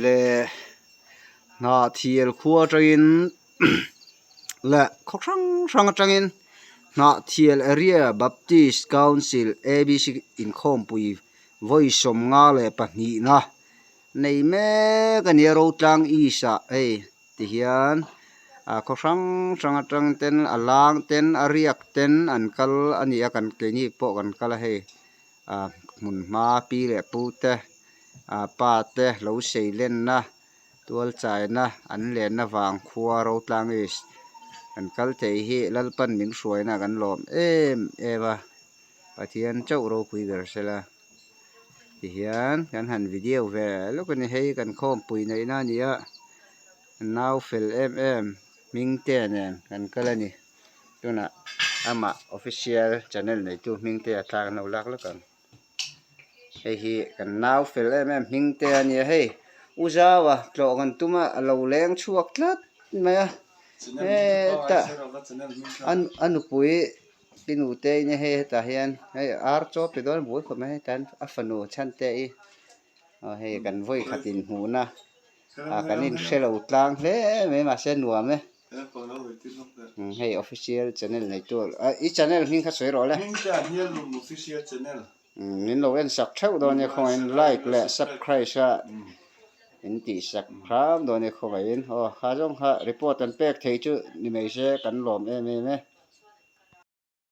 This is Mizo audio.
Leh Hnahthial khua atangin leh khaw hrang hrang atangin Hnahthial Area Baptist Council ABC inkhawmpui vawi 52na nei mek a nia Rotlang East ah hei tihian ah khaw hrang hrang atang ten a lang ten a riak ten an kal a ni a kan keini pawh kan kal a hei. ah hmun hma pi leh pu te ah pa te lo sei lenna tual chaina an lenna vang khua Rotlang East kan kal thei hi Lalpan min hruaina kan lawm em em a Pathian chauh ropui ber sela tihian kan han video ve lawk a ni hei kan khawmpui neihna a ni a nau fel em em hming te nen kan kal a ni. Tunah amah official channel neitu hming te a thlak an lo lak lawk ang. Hei hi kan nau fel em em hming te a nia hei u Zau a tlawh kan tum a a lo leng chhuak tlat mai a hetah a nupui pi nute in hei hetah hian hei ar chaw pe dawn a bul khawp mai hetah hian a fanu chhan te hi aw hei kan vawi khat inhmuhna ah kan inhre lo tlang hle mai mahse a nuam e. Hei official channel nei tu ah i channel hming kha sawi rawh le. Min lo en sak theuh dawn nia khawngaihin like leh subscribe a in tih sak hram dawn nia khawngaihin aw kha zawng kha report an pek thei chu ni mai se kan lawm em em e.